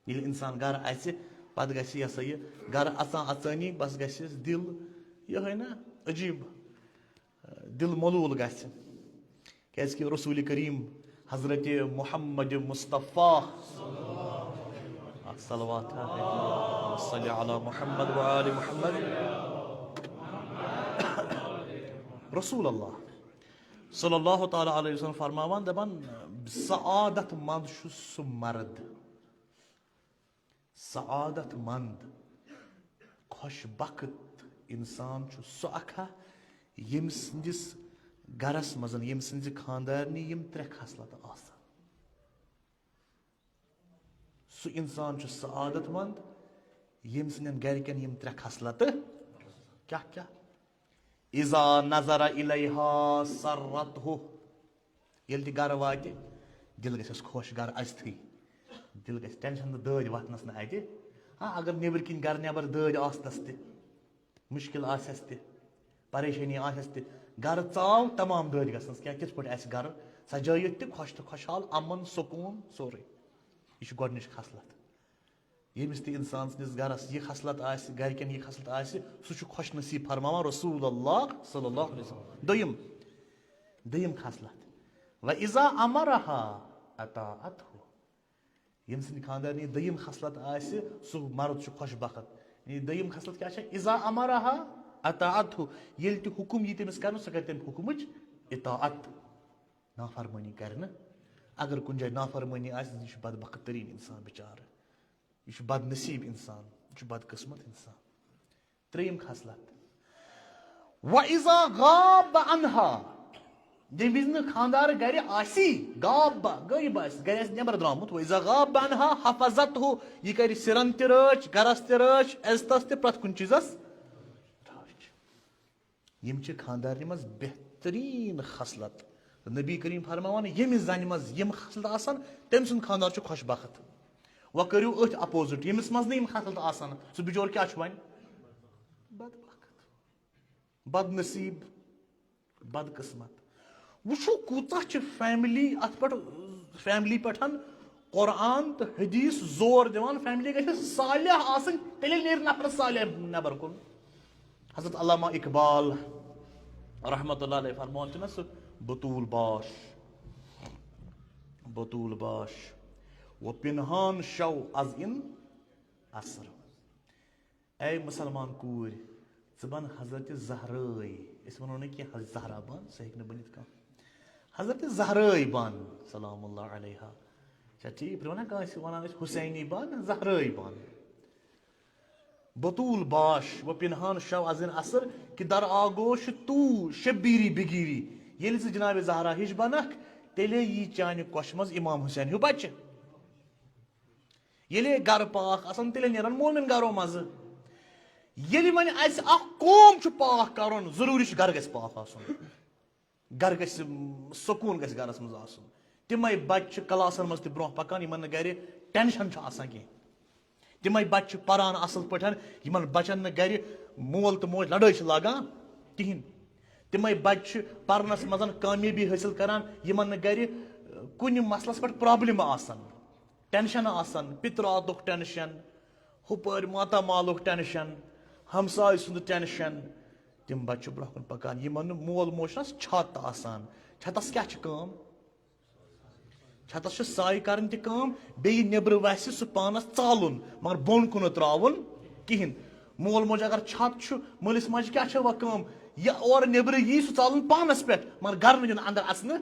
ییٚلہِ انسان گرٕ اژِ، پتہٕ گژھِ یہِ ہسا یہِ گرٕ اژان اژٲنی بس گژھٮ۪س دِل یِہوٚے نا عجیٖب، دِل ملوٗل گژھِ۔ کیازِ کہِ رسول کریم حضرت محمد مصطفیٰ، صلوات، صلی علی محمد و آل محمد۔ رسول اللہ صلی اللہ تعالیٰ علیہ وسلم فرماوان، دپان، سعادت مند چھُ سُہ مرد، سعادت مند، خۄش بخت انسان چھُ سُہ اکھا، ییٚمۍ سٕنٛدِس گرس منٛز، ییٚمۍ سٕنٛزِ خاندارنہِ یِم ترٛےٚ خصلتہٕ آسن۔ سُہ انسان چھُ سعادت مند، ییٚمۍ سٕنٛدٮ۪ن گرِکٮ۪ن یِم ترٛےٚ خصلتہٕ۔ کیٛاہ کیٛاہ؟ اذا نظر الیہا سرتہ۔ ییٚلہِ تہِ گرٕ واتہِ، دِل گژھٮ۪س خۄش، گرٕ اَژتھٕے۔ دِل گژھِ ٹینشن تہٕ دٲدۍ وۄتھنَس نہٕ اَتہِ۔ ہاں، اگر نیٚبٕرۍ کِنۍ گرٕ نٮ۪بر دٲدۍ آسنَس تہِ، مُشکِل آسٮ۪س تہِ، پریشٲنی آسٮ۪س تہِ، گرٕ ژاو، تمام دٲدۍ گژھنَس۔ کیٛاہ، کِتھ پٲٹھۍ آسہِ گرٕ سجٲیِتھ تہِ، خۄش تہٕ خۄشحال، امن، سکوٗن، سورُے۔ یہِ چھُ گۄڈٕنِچ خصلت۔ ییٚمِس تہِ اِنسان سٕنٛدِس گرس یہِ خصلت آسہِ، گرِکٮ۪ن یہِ خصلت آسہِ، سُہ چھُ خۄش نصیٖب فرماوان رسول اللہ صلی اللہ علیہ وسلم۔ دوٚیِم، دوٚیِم خصلت، و اذا امرها اطاعته۔ ییٚمہِ سٕنٛدِ خانٛدارنہِ دوٚیِم خصلت آسہِ، سُہ مرد چھُ خۄش بخت۔ یعنی دوٚیِم خصلت کیٛاہ چھےٚ؟ اذا امرها اطاعته۔ ییٚلہِ تہِ حُکُم یی تٔمِس کرنہٕ، سۄ کرِ تَمہِ حُکمٕچ اطاعت۔ نافرمٲنی کرِ نہٕ۔ اگر کُنہِ جایہِ نافرمٲنی آسہِ، یہِ چھُ بدبخت تریٖن اِنسان بِچارٕ۔ یہِ چھُ بد نصیٖب اِنسان، یہِ چھُ بد قٕسمت اِنسان۔ ترٛیٚیِم خصلت، و اذا غاب عنها، ییٚمہِ وِزِ نہٕ خانٛدار گرِ آسی، غاب، غٲیِب آسہِ، گرِ آسہِ نٮ۪بر درٛامُت، و اذا غاب عنها حفظته، یہِ کرِ سِرن تہِ رٲچھ، گرس تہِ رٲچھ، عزتس تہِ، پرٛٮ۪تھ کُنہِ چیٖزس رٲچھ۔ یِم چھِ خانٛدارنہِ منٛز بہتریٖن خصلت۔ تہٕ نبی کریم فرماوان، ییٚمِس زنہِ منٛز یِم خصلت آسن، تٔمۍ سُنٛد خانٛدار چھُ خۄش بخت۔ وۄنۍ کٔرِو أتھۍ opposite، ییٚمِس منٛز نہٕ یِم خصلت آسن، سُہ بِچور کیٛاہ چھُ وۄنۍ؟ بدبخت، بد نصیٖب، بد قٕسمت۔ وٕچھِو کوٗتاہ چھِ family اَتھ پٮ۪ٹھ، family پٮ۪ٹھ قرآن تہٕ حدیث زور دِوان، family گژھِ صالح آسٕنۍ، تیٚلے نیرِ نفر صالح نٮ۪بر کُن۔ حضرت علامہ اقبال رحمت اللہ علیہ فرماوان چھُنہ سُہ، بتول باش، بتول باش، و پنہان شو از این اثر۔ اے مسلمان کوٗرۍ، ژٕ بن حضرت زہرٲے۔ أسۍ وَنو نہٕ کینٛہہ حضرت زہرا بن، سُہ ہیٚکہِ نہٕ بٔنِتھ کانٛہہ۔ حضرت زہرٲے بن، سلام اللہ علیہا۔ چھا ٹھیٖک؟ پرٛون نا کٲنٛسہِ وَنان ٲسۍ حسینی بن، زہرٲے بن۔ بتول باش و پنہان شو از این اثر کہ در آغوش تو شبیری بگیری۔ ییٚلہِ ژٕ جناب زہرا ہِش بنکھ، تیٚلے یی چانہِ کۄچھِ منٛز امام حسین ہیوٗ بچہِ۔ ییٚلہِ گرٕ پاک آسان، تیٚلہِ نیرن مومن گرو منٛزٕ۔ ییٚلہِ وۄنۍ آسہِ اکھ قوم چھُ پاک کرُن، ضروٗری چھُ گرٕ گژھِ پاک آسُن۔ گرٕ گژھِ، سکوٗن گژھِ گرس منٛز آسُن۔ تِمے بچہِ چھِ کلاسن منٛز تہِ برونٛہہ پکان، یِمن نہٕ گرِ ٹینشن چھُ آسان کینٛہہ۔ تِمے بچہِ چھِ پران اصل پٲٹھۍ، یِمن بچن نہٕ گرِ مول تہٕ موج لڑٲے چھِ لاگان کِہینۍ۔ تِمے بچہِ چھِ پرنس منٛز کامیٲبی حٲصِل کران، یِمن نہٕ گرِ کُنہِ مسلس پٮ۪ٹھ problem آسان۔ ٹینشن آسان، پِتراتُک ٹینشن، ہُپٲرۍ ماتامالُک ٹینشن، ہمسایہِ سُنٛد ٹینشن۔ تِم بچہِ چھِ برونٛہہ کُن پکان، یِمن نہٕ مول موج چھُنہ چھت آسان۔ چھتس کیٛاہ چھِ کٲم؟ چھتس چھِ سایہِ کرٕنۍ تہِ کٲم، بیٚیہِ نیٚبرٕ وسہِ سُہ پانس ژالُن، مگر بۄن کُن نہٕ تراوُن کِہینۍ۔ مول موج اگر چھت چھُ، مٲلِس ماجہِ کیٛاہ چھےٚ وۄنۍ کٲم؟ یہِ اورٕ نیٚبرٕ یی سُہ ژالُن پانس پٮ۪ٹھ، مگر گرٕ نہٕ دیُن اندر اژنہٕ۔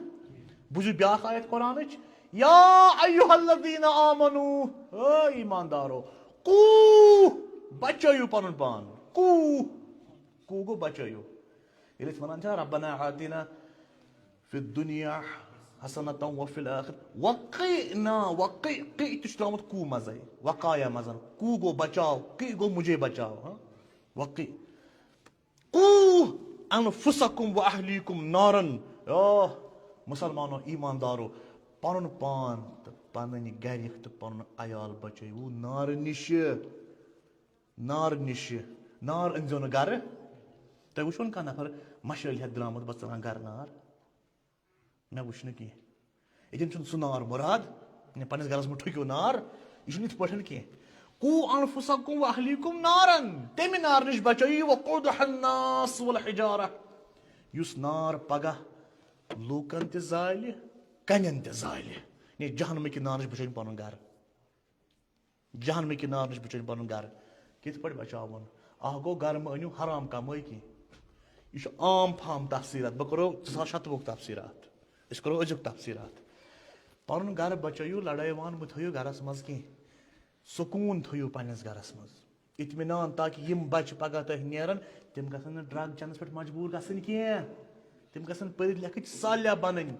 بوٗزِو بیٛاکھ آیت قرآنٕچ، یا ایھا الذین آمنو، اے ایماندارو، قو، بچٲیِو پنُن پان، قو، قو گوٚو بچٲیِو۔ ییٚلہِ أسۍ وَنان چھِ ربنا آتنا فی الدنیا حسنتا وفی الآخر، وقنا، وقی، قی تہِ چھُ درٛامُت قو منٛزَے، وقایا منٛز، قو گوٚو بچاو، قی گوٚو مجھے بچاو، ہاں؟ وقی۔ قو انفسکم و اہلیکم نارن۔ او مسلمانو، ایماندارو، پنُن پان تہٕ پنٕنۍ گرِکۍ تہٕ پنُن عیال بچٲیِو نارٕ نِشہِ۔ نار نِشہِ۔ نار أنۍزیو نہٕ گرٕ۔ تۄہہِ وٕچھوُن کانٛہہ نفر مشٲلۍ ہٮ۪تھ درٛامُت، بہٕ ژَلان گرٕ نار؟ مےٚ وٕچھ نہٕ کینٛہہ۔ ییٚتٮ۪ن چھُنہٕ سُہ نار مُراد، نہ پنٛنِس گرس منٛز ٹھُکِو نار، یہِ چھُنہٕ یِتھ پٲٹھۍ کینٛہہ۔ قو انفسکم و اہلیکم نارن، تَمہِ نار نِش بچٲیِو، وقودها الناس والحجارہ، یُس نار پگاہ لوٗکن تہِ زالہِ، کنٮ۪ن تہِ زالہِ۔ یعنی جہنمہٕ کہِ نار نِش بچٲیِن پنُن گرٕ۔ جہنمہٕ کہِ نار نِش بچٲیِن پنُن گرٕ۔ کِتھ پٲٹھۍ بچاوُن؟ اکھ گوٚو، گرٕ مہٕ أنِو حرام کمٲے کینٛہہ۔ یہِ چھُ عام فام تفسیٖرات۔ بہٕ کرو زٕ ساس شتوُہُک تفسیٖرات۔ أسۍ کرو أزیُک تفسیٖرات۔ پنُن گرٕ بچٲیِو، لڑٲے وان مہٕ تھٲیِو گرس منٛز کینٛہہ۔ سکوٗن تھٲیِو پننِس گرس منٛز۔ اطمینان، تاکہِ یِم بچہِ پگاہ تۄہہِ نیرن، تِم گژھن نہٕ ڈرگ چینس پٮ۪ٹھ مجبوٗر گژھٕنۍ کینٛہہ۔ تِم گژھن پٔرِتھ لیکھِتھ صالح بنٕنۍ۔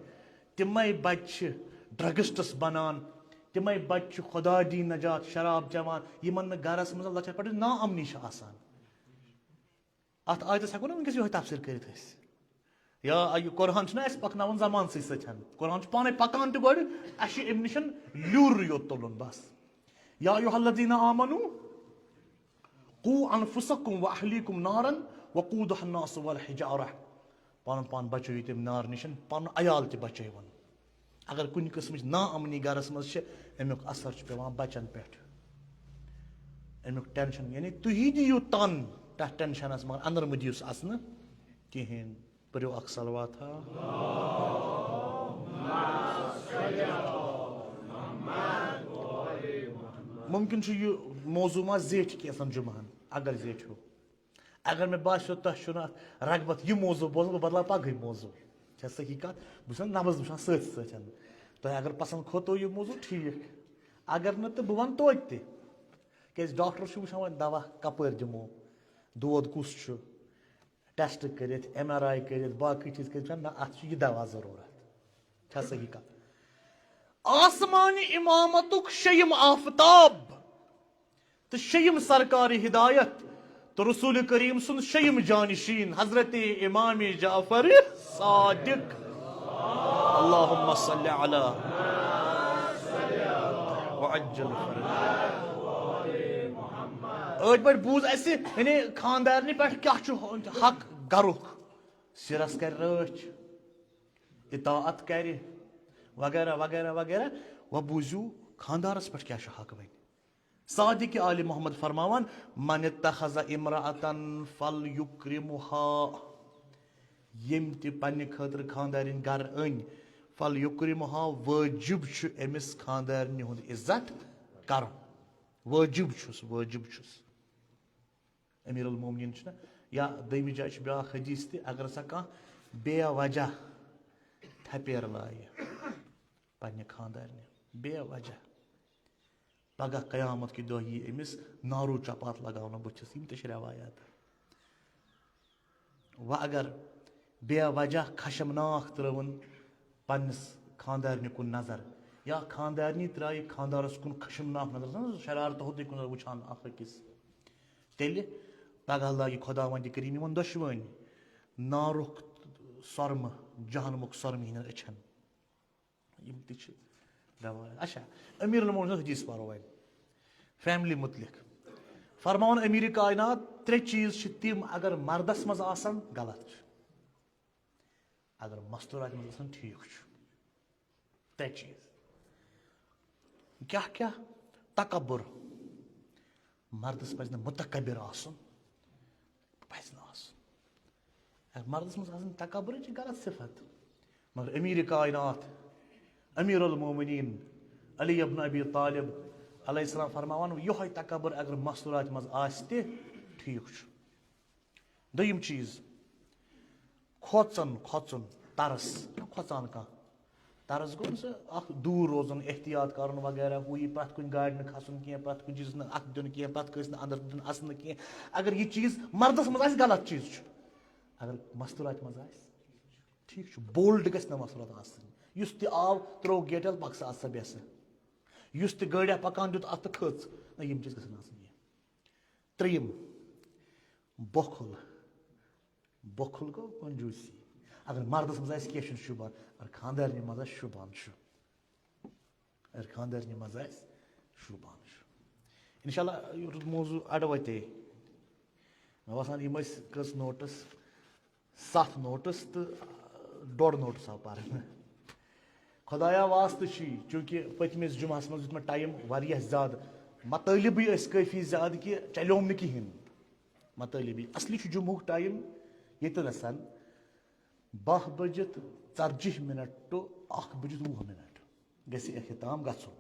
تِمے بچہِ چھِ ڈرگسٹس بنان، تِمے بچہِ چھِ خدا دی نجات شراب چٮ۪وان، یِمن نہٕ گرس منٛز لۄکچار پٮ۪ٹھٕے نا امنی چھِ آسان۔ اتھ آیتس ہٮ۪کو نہ وٕنکیٚس یِہوٚے تفسیٖر کٔرِتھ أسۍ؟ یا یہِ قرآن چھُنہ اَسہِ پکناوان زمان سۭتۍ سۭتۍ۔ قرآن چھُ پانے پکان تہِ گۄڈٕ، اَسہِ چھُ اَمہِ نِش لیوٗر یوت تُلُن بس۔ یا ایھا الذین آمنو قو انفسکم و اہلیکم نارا وقودها الناس والحجارہ۔ پنُن پان بچٲیِو تَمہِ نارٕ نِش، پنُن عیال تہِ بچٲیِوُن۔ اگر کُنہِ قٕسمٕچ ناامنی گرس منٛز چھِ، اَمیُک اثر چھُ پٮ۪وان بچن پٮ۪ٹھ۔ اَمیُک ٹینشن، یعنی تُہی دِیِو تن تتھ ٹینشنس، مگر اندر مہٕ دِیِو سُہ اژنہٕ کِہیٖنۍ۔ پٔرِو اکھ صلوات ہا۔ ممکن چھُ یہِ موضوع ما زیٹھِ کینٛژن جمعہن، اگر زیٹھیو۔ اگر مےٚ باسیو تۄہہِ چھُنہٕ اتھ رغبت یہِ موضوع بوزُن، بہٕ بدلاو پگہٕے موضوع۔ چھےٚ صحیح کتھ؟ بہٕ چھُس نبض وٕچھان سۭتۍ سۭتۍ۔ تۄہہِ اگر پسند کھوتو یہِ موضوع، ٹھیٖک۔ اگر نہٕ، تہٕ بہٕ ونہٕ توتہِ تہِ۔ کیازِ ڈاکٹر چھُ وٕچھان وۄنۍ دوا کپٲرۍ دِمو، دود کُس چھُ، ٹیسٹ کٔرِتھ، ایم آر آی کٔرِتھ، باقٕے چیٖز کٔرِتھ، نہ، اتھ چھُ یہِ دوا ضروٗرت۔ چھا صحیح کتھ؟ آسمانی امامتُک شیٚیِم آفتاب تہٕ شیٚیِم سرکار ہدایت تہٕ رسول کریم سُنٛد شیٚیِم جانشین حضرت امام جعفر صادق، اللہم صل علی وعجل فرج۔ أتھۍ پٲٹھۍ بوٗز اَسہِ، یعنی خاندارنہِ پٮ۪ٹھ کیٛاہ چھُ حق گرُک، سِرس کرِ رٲچھ، اطاعت کرِ، وغیرہ وغیرہ وغیرہ۔ وۄنۍ بوٗزِو خاندارس پٮ۪ٹھ کیٛاہ چھُ حق وۄنۍ۔ صادق آل محمد فرماوان، من اتخذ امرأة فلیکرمها، ییٚمۍ تہِ پننہِ خٲطرٕ خاندارِنۍ گرٕ أنۍ، فلیکرمها، وٲجِب چھُ أمِس خاندارنہِ ہُنٛد عزت کرُن۔ وٲجِب چھُس، وٲجِب چھُس۔ امیر المومنین چھُنہ، یا دوٚیمہِ جایہِ چھُ بیٛاکھ حدیث تہِ، اگر ہسا کانٛہہ بے وجہ تھپیر لایہِ پننہِ خاندارنہِ، بے وجہ، پگاہ قیامت کہِ دۄہ یی أمِس نارو چپاتھ لگاونہٕ بُتھِس۔ یِم تہِ چھِ روایات۔ وۄنۍ اگر بے وجہ خشمناک ترٲوٕن پننِس خاندارنہِ کُن نظر، یا خاندارنی ترایہِ خاندارس کُن خشمناک نظر، زن شرارتہٕ ہوٚتُے کُن وٕچھان اکھ أکِس، تیٚلہِ پگاہ لٲگہِ خۄداوندِ کریم یِمن دۄشوٕنۍ نارُک سۄرمہٕ، جہنمُک سۄرمہٕ ہِنٛدٮ۪ن أچھن۔ یِم تہِ چھِ روایت۔ اچھا، امیر المومنین حدیث پرو وۄنۍ۔ فیملی متعلق فرماوان امیر کائنات، ترٛےٚ چیٖز چھِ تِم، اگر مردس منٛز آسن، غلط چھُ، اگر مستوراتہِ منٛز آسن، ٹھیٖک چھُ۔ ترٛےٚ چیٖز۔ کیٛاہ کیٛاہ؟ تکبر۔ مردس پزِ نہٕ متکبر آسُن۔ پزِ نہٕ آسُن۔ اگر مردس منٛز آسن تکبر، یہِ چھِ غلط صفت۔ مگر امیر کائنات، امیر المومنین علی ابن ابی طالب علیہ السلام فرماوان، یِہوٚے تکبر اگر مستوراتہِ منٛز آسہِ تہِ، ٹھیٖک چھُ۔ دوٚیِم چیٖز، کھوژُن، کھوژُن، ترس، کھوژان کانٛہہ۔ ترس گوٚو سُہ اکھ دوٗر روزُن، احتیاط کرُن وغیرہ، ہُہ یہِ پرٛٮ۪تھ کُنہِ گاڑِ نہٕ کھسُن کینٛہہ، پرٛٮ۪تھ کُنہِ چیٖزس نہٕ اتھٕ دیُن کینٛہہ، پرٛٮ۪تھ کٲنٛسہِ نہٕ اندر دیُن اژنہٕ کینٛہہ۔ اگر یہِ چیٖز مردس منٛز آسہِ، غلط چیٖز چھُ۔ اگر مستوراتہِ منٛز آسہِ، ٹھیٖک چھُ، بولڈ گژھِ نہٕ مستورات آسٕنۍ۔ یُس تہِ آو، ترٛوو گیٹس، پکھ سا، اتھ سا بیٚہہ سا۔ یُس تہِ گٲڑیہ پکان دیُت، اتھ تہٕ کھٔژ۔ نہ، یِم چیٖز گژھن آسٕنۍ کینٛہہ۔ ترٛیٚیِم، بۄکھُل۔ بۄکھُل گوٚو کنجوٗسی۔ اگر مردس منٛز آسہِ، کینٛہہ چھُنہٕ شوٗبان، اگر خانٛدارنہِ منٛز آسہِ، شوٗبان چھُ۔ اگر خانٛدارنہِ منٛز آسہِ، شوٗبان چھُ۔ انشاءاللہ، یہِ روٗد موضوع اَڑٕ وَتے۔ مےٚ باسان، یِم ٲسۍ کٔژ نوٹس، ستھ نوٹس تہٕ ڈۄڈ نوٹس آو پرنہٕ۔ خۄدایا واسطہٕ چھی، چوٗنٛکہِ پٔتمِس جمعس منٛز دیُت مےٚ ٹایم واریاہ زیادٕ، مطٲلبٕے ٲسۍ کٲفی زیادٕ کہِ چلیوم نہٕ کِہیٖنۍ۔ مطٲلبٕے، اصلی چھُ جمعہُک ٹایم ییٚتہِ نَسَن باہ بجِتھ ژتجی منٹ to اکھ بجِتھ وُہ منٹ گژھِ اختتام گژھُن۔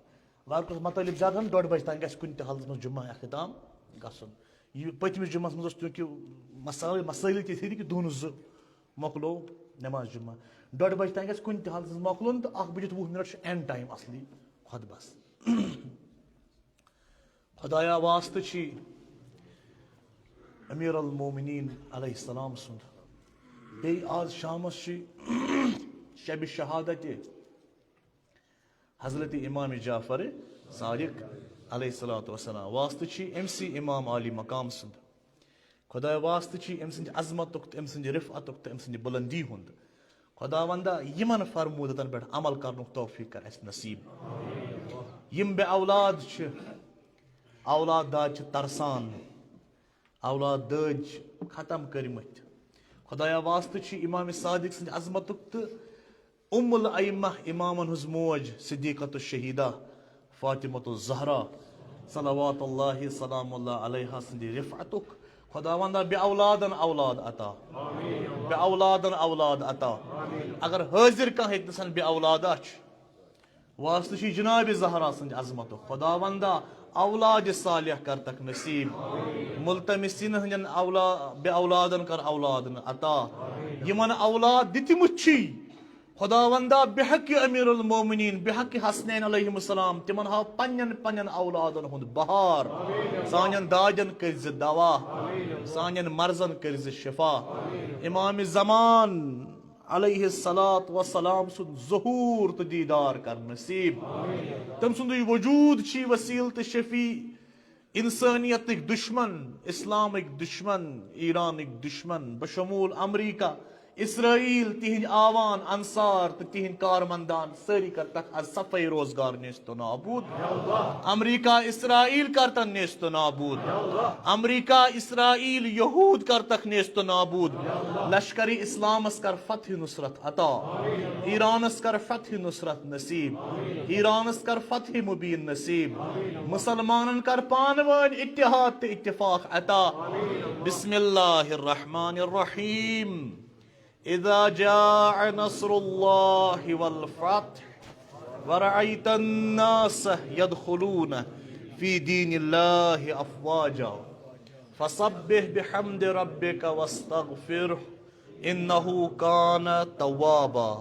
لارکس مطالب زیادٕ ہن ڈۄڈ بجہِ تام گژھِ کُنہِ تہِ حالتس منٛز جمعہ اختتام گژھُن۔ یہِ پٔتمِس جمعس منٛز اوس چونکہ مسائل، مسائل تہِ تھٲے نہٕ کہِ دُہنس زٕ مۄکلو نماز جمعہ۔ ڈۄڈ بجہِ تام گژھِ کُنہِ تہِ حالتس منٛز مۄکلُن تہٕ اکھ بجِتھ وُہ منٹ چھُ اینڈ ٹایم اصلی خطبس۔ خدایا واسطہٕ چھی امیر المومنین علیہ السلام سُنٛد۔ بیٚیہِ آز شامس چھی شبِ شہادت حضرت امام جعفر صادق علیہ الصلوۃ والسلام۔ واسطہٕ چھی أمۍ سی امام عالی مقام سُنٛد۔ خۄداے واسطہٕ چھِ أمۍ سٕنٛدِ عظمتُک تہٕ أمۍ سٕنٛدِ رفعتُک تہٕ أمۍ سٕنٛدِ بُلندی ہُنٛد۔ خۄداوندا، یِمن فرمودتن پٮ۪ٹھ عمل کرنُک توفیق کر اَسہِ نصیٖب۔ یِم بے اولاد چھِ، اولاد داد چھِ ترسان، اولاد دٲدۍ چھِ ختم کٔرمٕتۍ۔ خۄدایا واسطہٕ چھِ امام صادق سٕنٛدِ عظمتُک تہٕ ام الائمہ امامن ہٕنٛز موج صدیقۃ الشہیدہ فاطمۃ الزہرا صلوات اللہ سلام اللہ علیہا سٕنٛدِ رفعتُک۔ خۄداوندا، بے اولادن اولاد عطا، بے اولادن اولاد عطا۔ اگر حٲضِر کانٛہہ ییٚتہِ نَسَن بے اولادا چھُ، واسطہٕ چھُ جناب زہرا سٕنٛدِ عظمتُک۔ خۄداوندا، اولاد صالح کرتکھ نصیٖب۔ ملتمسین ہٕنٛدٮ۪ن اولا-، بے اولادن کر اولادن عطا۔ یِمن اولاد دِتمٕتۍ چھی، خۄداوندا، بحق امیر المومنین، بحق حسنین علیہم السلام، تِمن ہاو پننٮ۪ن پننٮ۪ن اولادن ہُنٛد بہار۔ سانٮ۪ن دادٮ۪ن کٔرۍ زِ دوا، سانٮ۪ن مرضن کٔرۍ زِ شفا۔ امام زمان علیہ الصلوۃ والسلام سُنٛد ظہور تہٕ دیدار کر نصیٖب۔ تٔمۍ سُنٛدُے وجوٗد چھی وسیٖلہٕ تہٕ شفیع۔ انسانیتٕکۍ دشمن، اسلامٕکۍ دشمن، ایرانٕکۍ دشمن، بشمول امریکہ، اسرائیل، تِہنٛدۍ آوان، انصار تہٕ تِہنٛدۍ کارمندان، سٲری کرتکھ از صفائی روزگار نیست و نابود۔ امریکہ، اسرائیل کرتن نیست و نابود۔ امریکہ، اسرائیل، یہود کرتکھ نیست و نابود۔ لشکر اسلامس کر فتح نصرت عطا۔ ایرانس کر فتح نصرت نصیب۔ ایرانس کر فتح مبین نصیب۔ مسلمانن کر پانوٲنۍ اتحاد تہٕ اتفاق عطا۔ بسم اللہ الرحمن الرحیم۔ اذا جاء نصر الله والفتح ورأيت الناس يدخلون في دين الله أفواجا فسبح بحمد ربك واستغفره إنه كان توابا۔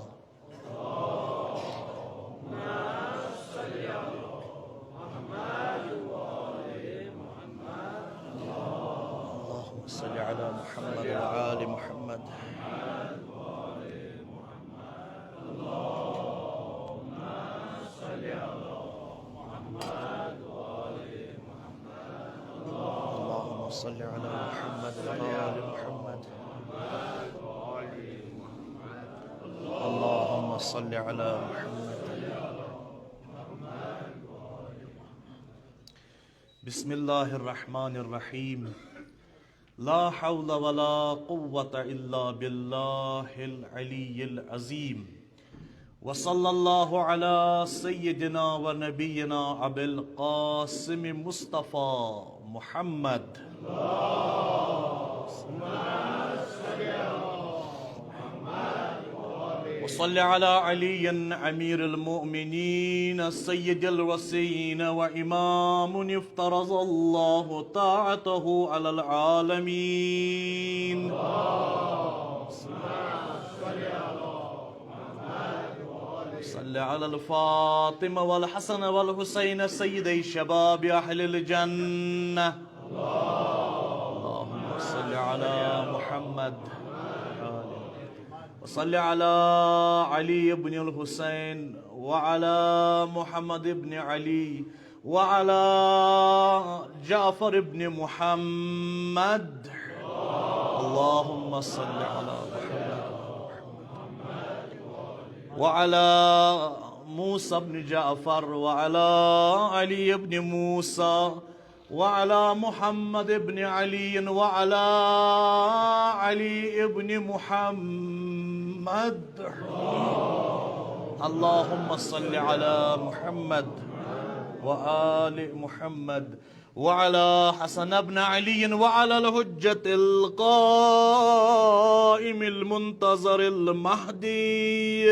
اللهم صل على محمد وآل محمد۔ اللهم صل على محمد وآل محمد۔ اللهم صل على محمد۔ بسم الله الرحمن الرحيم۔ لا حول ولا قوة إلا بالله العلي العظيم۔ وصلى الله على سيدنا ونبينا أبي القاسم مصطفى محمد۔ وصل على علي أمير المؤمنين سيد الوصيين وإمام افترض الله طاعته على العالمين۔ صل على الفاطمة والحسن والحسين سيدي شباب أهل الجنة۔ اللهم صل على محمد وصل على علي بن الحسين وعلى محمد بن علي وعلى جعفر بن محمد۔ اللهم صل على محمد وعلى موسى بن جعفر وعلى علي بن موسى وعلى محمد بن علي وعلى علي بن محمد۔ اللهم صل على محمد وآل محمد وعلى حسن بن علي وعلى الحجة القائم المنتظر المهدي۔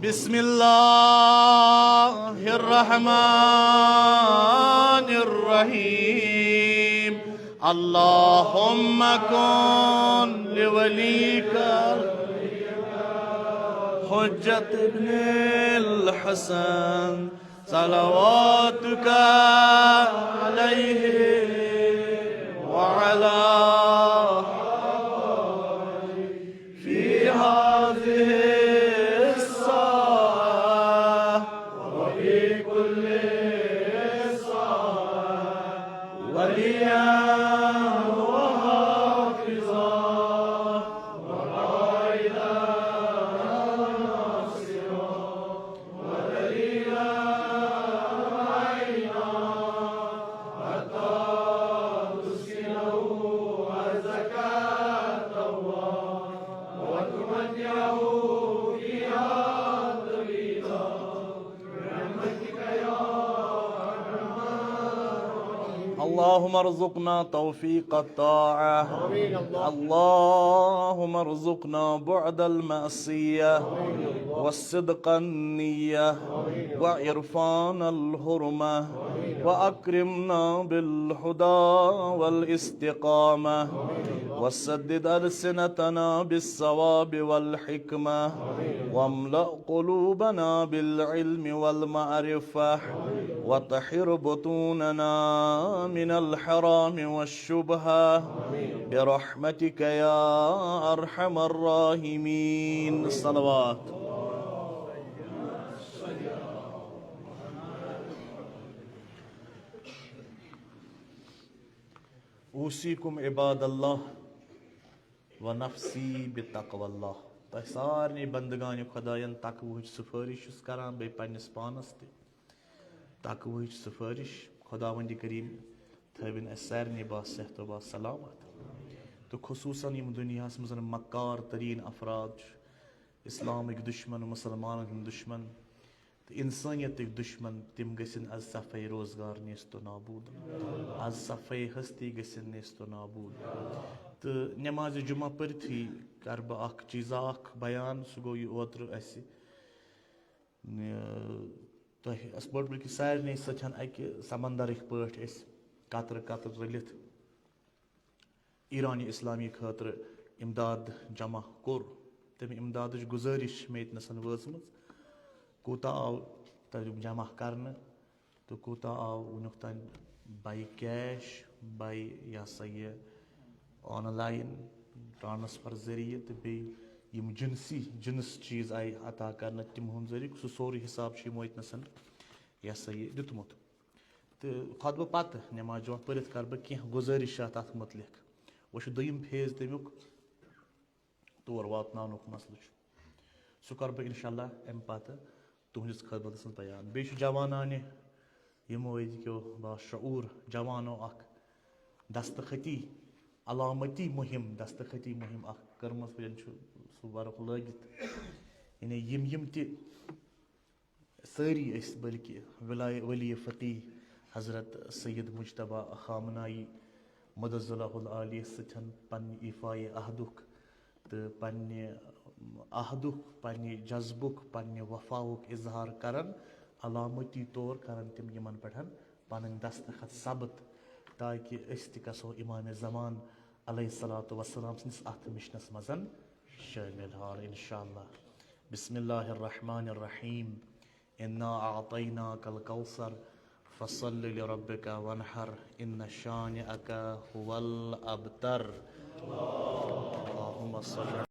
بسم الله الرحمن الرحيم۔ اللهم كن لوليك حجة ابن الحسن صلواتك عليه وعلى في هذه الساعة وفي كل اللهم ارزقنا توفيق الطاعة. اللهم ارزقنا بعد المعصية وصدق النية وعرفان الحرمة وأكرمنا بالهدى والاستقامة وسدد ألسنتنا بالصواب والحكمة واملأ قلوبنا بالعلم والمعرفة وطهر بطوننا من الحرام والشبهة برحمتك يا أرحم الراحمين. صلوات. أوصيكم عباد الله ونفسي بتقوى الله. تۄہہِ سارنٕے بندگانِ خۄدایَن تقوہٕچ سفٲرِش چھُس کران، بیٚیہِ پننِس پانَس تہِ تقوہٕچ سفٲرِش۔ خۄداوندِ کریٖم تھٲوِن اَسہِ سارنٕے با صحت و با سلامت۔ تہٕ خصوٗصاً یِم دُنیاہَس منٛز مکار تریٖن افراد چھِ، اِسلامٕکۍ دُشمن، مُسلمانَن ہٕنٛدۍ دُشمن، تہٕ انسانیتٕکۍ دشمن، تِم گٔژھِن از صفحے روزگار نیست و نابود، از صفحے ہستی گٔژھِن نیست و نابود۔ تہٕ نمازِ جمعہ پٔرتھٕے کرٕ بہٕ اکھ چیٖزا اکھ بیان، سُہ گوٚو یہِ اوترٕ اسہِ، ن-، تۄہہِ، اسہِ پٲٹھۍ بلکہِ سارنٕے سۭتۍ اکہِ سمندرٕکۍ پٲٹھۍ أسۍ قطرٕ قطرٕ رٔلِتھ ایرانِ اسلامی خٲطرٕ امداد جمع کوٚر، تمہِ امدادٕچ گزٲرِش چھِ مےٚ ییٚتہِ نَسَن وٲژمٕژ۔ کوٗتاہ آو تَمیُک جمع کرنہٕ تہٕ کوٗتاہ آو وٕنیُک تام by cash، by، یہِ ہسا یہِ، online transfer ذٔریعہٕ، تہٕ بیٚیہِ یِم جنسی، جنس چیٖز آیہِ عطا کرنہٕ، تِمہُنٛد ذٔریعہٕ، سُہ سورُے حساب چھُ یِمو ییٚتہِ نَسَن، یہِ ہسا یہِ، دیُتمُت۔ تہٕ خطبہٕ پتہٕ نماز جمعہ پٔرِتھ کرٕ بہٕ کینٛہہ گُزٲرِشات اتھ متعلق۔ وۄنۍ چھُ دوٚیِم phase تمیُک، تور واتناونُک مسلہٕ چھُ۔ سُہ کرٕ بہٕ انشاءاللہ امہِ پتہٕ تُہنٛدِس خدمتس منٛز بیان۔ بیٚیہِ چھُ جوانانہِ یِمو أزکیو باشعوٗر جوانو اکھ دستخطی، علامتی مُہِم، دستخطی مُہِم اکھ کٔرمٕژ، وٕنۍ چھُ سُہ ورق لٲگِتھ۔ یعنی یِم، یِم تہِ سٲری ٲسۍ، بلکہِ ولایہِ، ولی فقیہ حضرت سید مجتبیٰ خامنائی مدظلہ العالی سۭتۍ پننہِ ایفائے عہدُک تہٕ پننہِ عہدُک، پننہِ جذبُک، پننہِ وفاہُک اظہار کرن، علامتی طور کرن تِم یِمن پٮ۪ٹھ پنٕنۍ دستخط ثبت، تاکہِ أسۍ تہِ گژھو امام زمان علیہ الصلوۃ والسلام سٕنٛدِس اتھ مِشنس منٛز شٲمِل۔ اور انشاءاللہ۔ بسم اللہ الرحمن الرحیم۔ انا اعطیناک الکوثر، فصل لربک وانحر، ان شانئک هو الابتر۔ اللہم صل